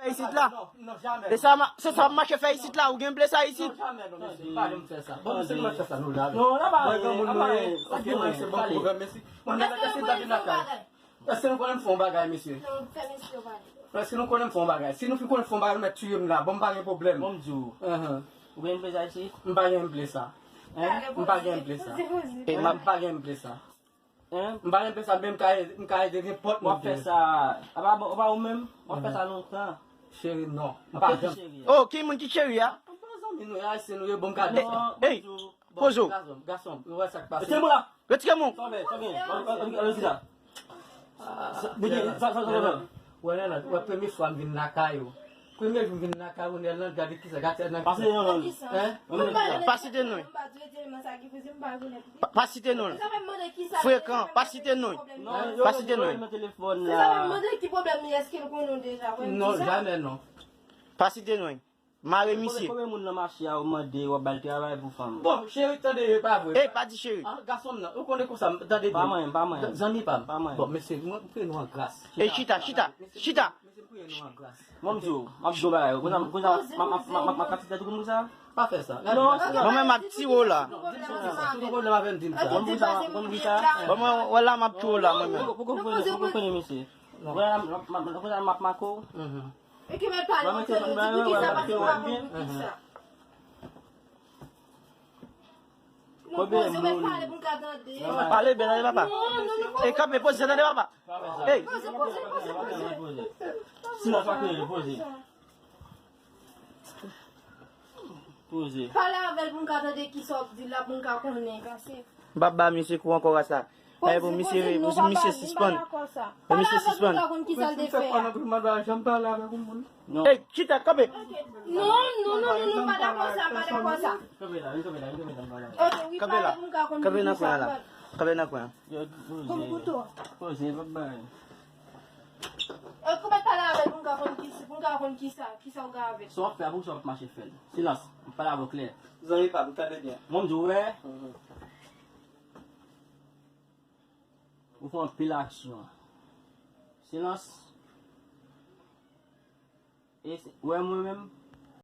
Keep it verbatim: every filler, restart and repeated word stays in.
Fè isit la. Non, non, jamè. E sa, se sa w ap mache fè isit la, ou gen ble sa isit. Non, jamè, non, mesye, pa janm fè sa. Bon, mesye, nou fè sa, nou la. Non, la pa, mwen, granmoun, la pa, mwen, sa ki mwen, se bon pwoblèm, mesye. Mwen, mwen, mwen, mwen, mwen, Èske nou konnen m fè yon bagay, mesye? Non, fè mesye yo pale. Èske nou konnen m fè yon bagay? Si nou fin konnen m fè yon bagay, nou mèt tiye m la. Bon, m pa gen pwoblèm. Bon, m di w. Ou gen ble sa isit? M pa gen ble sa. M pa gen ble sa. M pa gen ble sa. M pa gen ble sa, men m ka, m ka ede nenpòt moun. W ap fè sa. A pa, a pa ou menm? W ap fè sa lontan. Cheri, non. M pa janm. Oh, ki moun ki cheri a? M pa zanmi nou, e ayisyen nou ye, bon, m ka di. Ey, poze w. Gason, gason, ou wè sa k pase? Retire mou la. Retire mou. Sa w fè, sa w gen? Al, al, al, al, al, al. Sa, sa, sa, sa, sa. Wè, Nèland, wè, premye fwa m vin lakay ou. Premye jou m vin lakay ou, Nèland, gade kisa, gade nan. Pase yon lòl. Hein? Pa site non. Pa, pa site non. Frekan, pa site non. Pa site non. Nan telefòn la. Non, jamè non. Pa site non. Mare misye. Konbyen moun nan mache a ou mande w ap ba l travay pou fanm? Bon, cheri, tande, e pa vre. Ey, pa di cheri. Ah, gason m nan, ou konnen konsa, tande byen. Pa manyen, pa manyen. Zanmi pa m. Pa manyen. Bon, mesye, mwen, m priye nou an gras. Ey, chita, chita, chita. Mesye, m priye nou an gras. Mwen, m di w, m ap di w bagay, konsa, konsa, m ap, m ap, m ap, m ap kase tèt ou konn konsa? Pa fè sa. Non, mwen menm m ap tire w la. Di m sa, si w gen pwoblèm avè m, di m sa. Konn konsa, konn konsa. Bon, mwen, wè la, m ap tire w la, mwen menm. Poko, poko, poko, poko, mesye. Wè la, m, m, m, konsa, m ap make w. E ki mèt pale, mwen tande, di pou kisa, paske m pa konn pou kisa. Konbyen moun? Pale byen, tande papa. Ey, kanpe, poze, tande papa. Ey. Poze, poze, poze, poze. Silans, pa kriye, poze. Poze. Pale avè l pou m ka tande kisa w ap di la, pou m ka konnen, paske. M p ap ba misye kou ankò, rasta. Poze, poze, non, papa, m pa dakò sa. Pale avè l pou m ka konn kisa l te fè a. Non. Ey, chita, kanpe. Non, non, non, non, non, m pa dakò sa, m pa dakò sa. Kanpe la, kanpe la, kanpe la, m pa dakò. Ok, wi, pale pou m ka konn kisa. Kanpe nan kwen an la. Kanpe nan kwen an. Konn kouto. Poze, p ap bay. E, ou mèt pale avè l pou m ka konn kisa, pou m ka konn kisa, kisa w gen avè l. Sa w ap fè a, pou sa w ap mache fè l. Silans, m pale avè w klè. Zanmi pa m, tande byen. Mwen, m di w, wè. Ou fè anpil aksyon. Silans. E se, wè mwen menm,